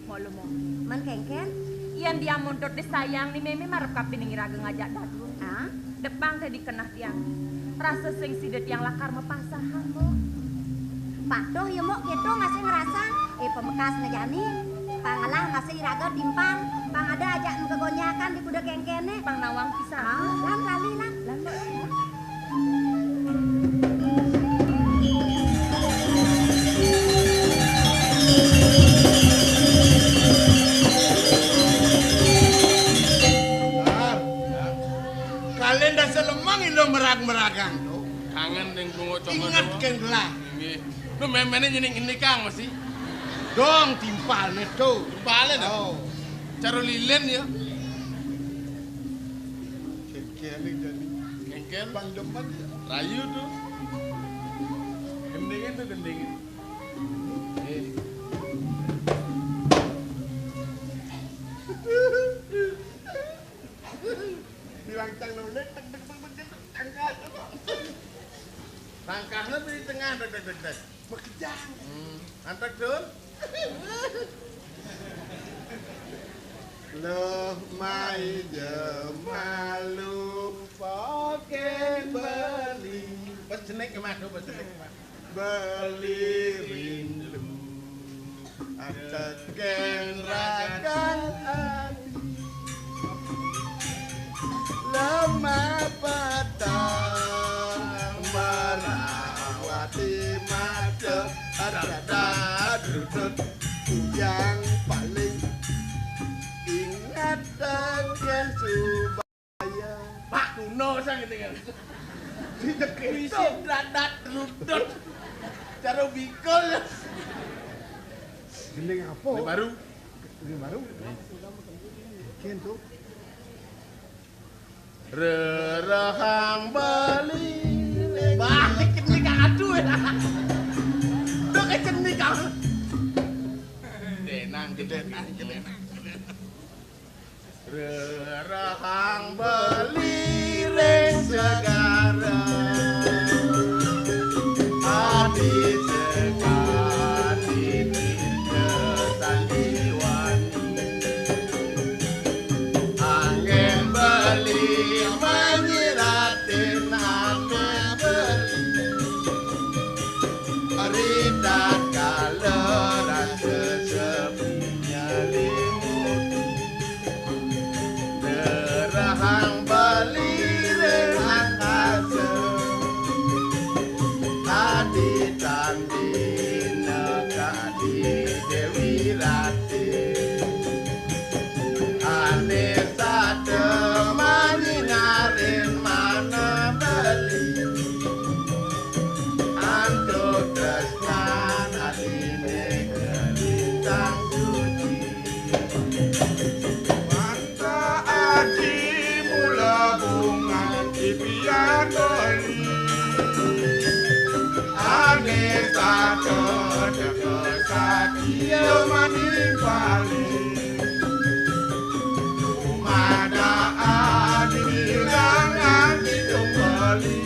Mok lumo. Men kénkén? Yén tiang muntut di sayang ni mémé marep kapining iraga ngajak dadur. Ah? Depang té di keneh tiang. Rasa sing sida tiang lakar mapasahan, Mbok. Patuh ya, Mbok, kéto masih ngrasa. Eh, pamekasné jani. Pang ngelah masih iraga timpal. Pang ada ajak magegonjakan di kuda kéngkéné. Pang nawang pisan. Ah, lan lali lan. Lan, Mbok. Kalén dasa lemang ilo merag-meragan to. Kangen ning bungo congo. Inget kén gelah. Inggih. Lu méméné nyening ini Kang mesti. Dong timpalné to. Timpalné dah. Oh. Cara lilin ya. Kéngkén nih jadi. Kéngkén. Pang demen ya. Rayu tuh. Gendingin tuh, gendingin. Eh. Bilang cang nulis, tek, tek, tek, tek, tek, angkat. Langkahnya di tengah, tek, tek, tek, tek. Makejang. Hmm. Antek, Dun. Loh, mai jemalu pokén beli. Pas jenek ke madu, pas jenek ke madu. Beli rindu. Atekén rakan ati. Lemah petang merawati mata. Ada-ada dudut yang paling ingat tekén suba. Pak Kuno sang ini kan. Bisa dadat rudut. Cara bikul. Gending apa? Ini baru. Ini baru. Mungkin tuh. Rerehang beli. Balik ini Kang, aduh. Tuh kejenik Kang. Denang, denang, denang. Rerehang beli ring segara. Adi sekadi pinta sandiwani. Anggén beli manyiratin ame beli. Ritatkala rasa sepi nyalimuti. Kaki yo mani pali. Mada adi bilang anti tumbali.